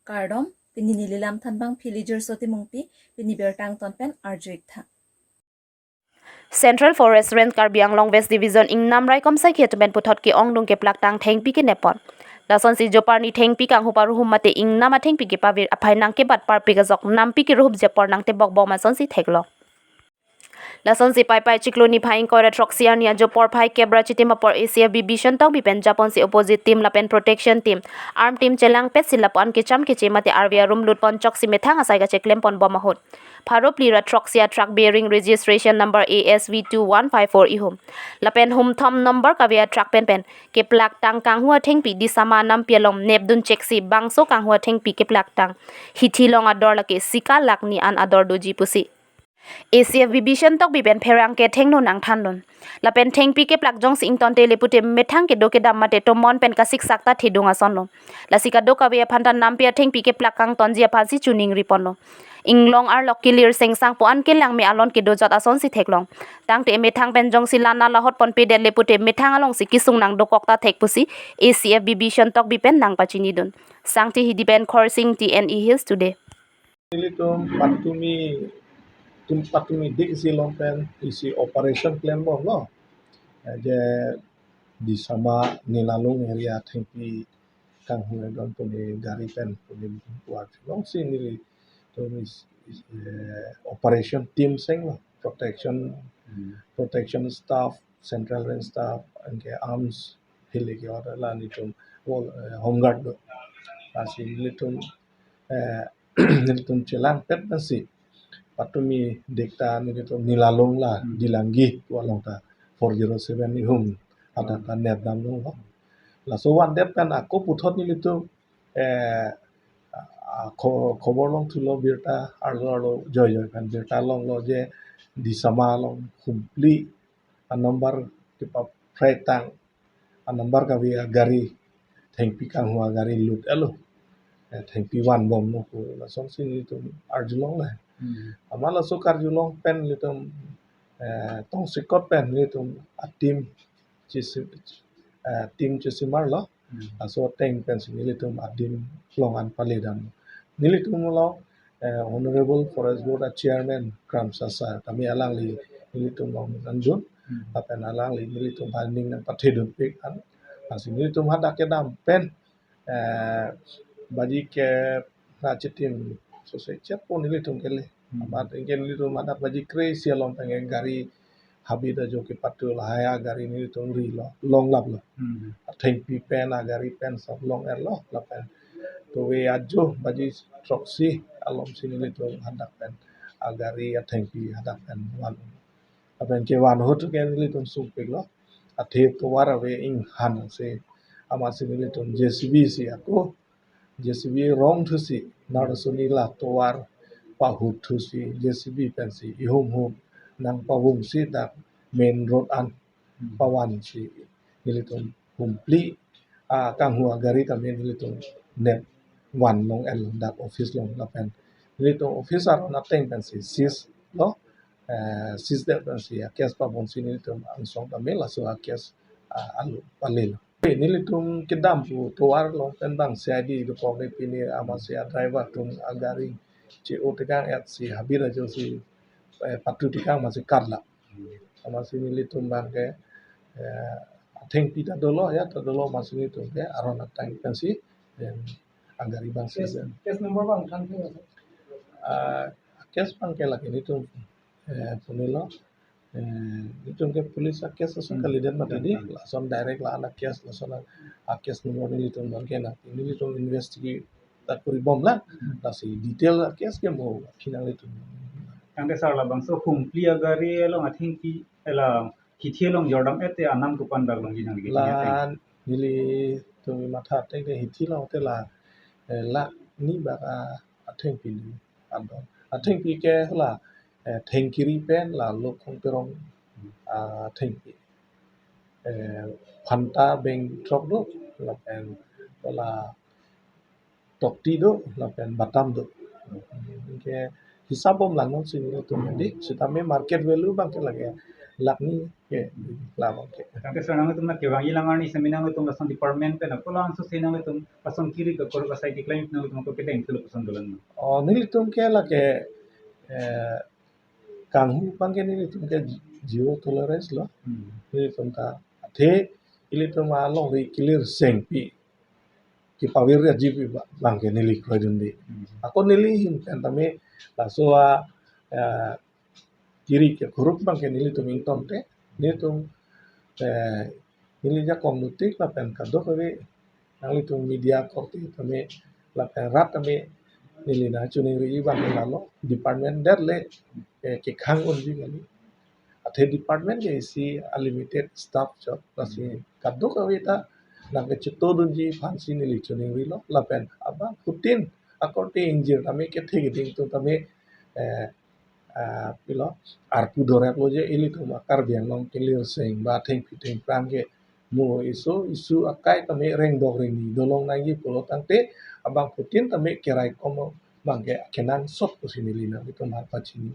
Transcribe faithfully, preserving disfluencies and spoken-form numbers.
Kardom, pini neli lam thanbang Philijoy Timungpi, pini birta angton pen arju-ik tha. Central Forest Range Karbi Anglong West Division ingnam raikom saikhi atum pen puthot ke-ongdung keplak tang thengpi kenep pon. Lasonsi jopar ni thengpi kanghu paruhum mate ingnam athengpi kepavir aphai nangkebat parpik ajok nampi keruhup jepor nangtebok bom asonsi theklong. Lasonsi Paipai chiklo niphai ingkoi ra throksi arni ajopar phai kep ra chitim apor A C F B Bishon Tokbi pen japonsi opposite team lapen protection team, arm team chelangpetsi lapu-an kecham keche mate arve arum lut pon choksi methang asai kacheklem pon bom ahut pharo phli ra throksi a truck bearing registration number A S V two one five four ihum lapen humthom number kave a truck pen pen keplak tang kanghu athengpi Disama nampi along nepdun cheksi bangso kanghu athengpi keplak tang hithi long ador lake sika lakh ni an ador doji pusi A C F B Bishon Tokbi pen pherangke thengno nangthandun. Lapen thengpi keplak jongsi ingtonte le pute methang kedo kedam mate tomon pen kasiksak ta thedung asonlo. Lasi kadokave aphan ta nampi athengpi keplak kangtonji aphansi choningri ponlo. Inglong arlo kelir sengsang pu-an kelang me alon kedojot asonsi theklong. Tangte emethang pen jongsi lana lahot ponpedet le pute methang alongsi kesung nangdokok ta thek pusi A C F B Bishon Tokbi pen nangpachinidun. Sangti Hidi pen Khorsing, T N E Hills Today. Nelitum patumi, tum patumi dik isi along pen isi operation klembomlo. Eh, je Disama Nilalung area thengpi kanghu edon puni gari pen puni buat longsi nelitum is, is, eh, operation team senglo, protection, Hmm. protection staff, Central Range staff, anke arms, hili ke order la nelitum all, eh, home guard do. Lasi nelitum, eh, nelitum chelangpet pensi patumi dik ta nelitum Nilalung la Hmm. Dilanggi pu along ta four zero seven ihum adak ta nepdamlonglo. Laso vandet pen ako puthot nelitum, eh, a, kho-, khobor longthulo birta arlo arlo joijoi pen birta longlo je Disama along Humpli a number kepaphrei tang a number kave agari thengpi kanghu agari lut elo. Eh, thengpi vanbomlo pu lasonsi nelitum arjulongle. Hmm. Amat laso karjulong pen nelitum, eh, tongsekot pen nelitum a team chisi-, eh, team chisimarlo. Hmm. Laso ateng pensi nelitum adim along an paledam. Nelitum along, eh, Honorable Forest Board a Chairman Kramsa Sir, kami alangli nelitum along nangdun, Hmm. lapen alangli nelitum aphan ning nangpathedunpik an. Lasi nelitum hadak kedam pen, eh, baji kep ra chitim sose chet pu nelitum kele. Hmm. Amat anke nelitum hadak baji kre-isi along pen gari habit ajo kepatu lahai agari nelitum rilo, longlaplo. Hmm. Athengpi pen agari pen sab long-erlo lapen. Towe ajo baji throksi alomsi nelitum hadak pen agari athengpi hadak pen van. Lapen kevan ahut ke nelitum sungpiklo. Athe tovar ave inghan si amatsi nelitum J C B si ako J C B rong thusi, narasoni la tovar pahut thusi, J C B pensi, ihum hum, nangpavungsi dak main road an, Hmm. pavansi, nelitum Humpli, ah, kanghu agari tame nelitum nepvanlong el dak office along lapen. Nelitum office aron ateng pensi, seize lo, eh, seize det pensi, a case pavungsi nelitum angsong tame laso a case, ah, alu palelo. Nelitum kedam pu tovar along pen bang C I D dokok ne pini amatsi a driver atum agari che-o tekang-et si habit ajoksi, eh, patu tekang amatsi karla. Amatsi nelitum bang ke, eh, athengpi ta dolo ya ta dolo amatsi nelitum ke aron ateng pensi, eh, agari bang Case, seize. Case number bang than thek, sir? Ah, case bang ke lake nelitum, eh, punilo. Eh, nelitum ke police a case ason Hmm. kaliden mati di, Hmm. lason direct la-an a case, lason a case number nelitum bang ke na, nelitum investigate ta kuri bomlo, Hmm. lasi detail a case ke mo phinang nelitum. Tangte sir labangso Humpli agari along athengpi, ela hithi along jordam-et te anam kopan dak longji nangli La kithi ateng? Nelitum matha ateng te hithi along te la, eh, lakh ni bak a, athengpi ni adon. Athengpi ke la, eh, Thengkiri pen la Lokhong Terong, ah, athengpi. Eh, Phanta beng throk do, lapen la Tokti do, lapen Batam do. Ke hisap bomlang non si nelitum di, sitame market value bang ke lake lak ni ke, lak ke. Tangte sir, nanglitum na kevangji lang arni semi nanglitum lason department pen ako langsose nanglitum lason kiri ke koro kasai keklem nanglitum ako kedeng tulo koson dolang. Oh, nelitum ke lake, eh, kanghu abang ke nelitum ke zero tolerance lo. Hmm. Nelitum ta athe ilitum alongri kelir sengpi, kepavirji pi ba-, abang ke neli kroidunde. Hmm. Ako neli ahin pen tame laso a, eh, kiri ke kuruk abang ke nelitum ingtonte, nelitum, eh, neli jakong nutik lapen kadokave nanglitum media korte tame lapen rat tame neli nangchiningri abang ke lalo department det le, eh, kekhang unji kali. Athe department ke isi a limited staff chot, lasi kadokave ta nangkechetodunji aphansi neli chiningrilo lapen abangphutin akorte ingjir tame kethe keding atum tame, eh, ah, pilo, arpu doreplo je ilitum a Karbi Anglong kelir seng ba thengpi thengphrang ke mo iso isu akai tame rengdok rengni dolong nangji pulo tangte abangphutin tame keraikom abang ke kenangsot pusi neli nanglitum aphan pachini.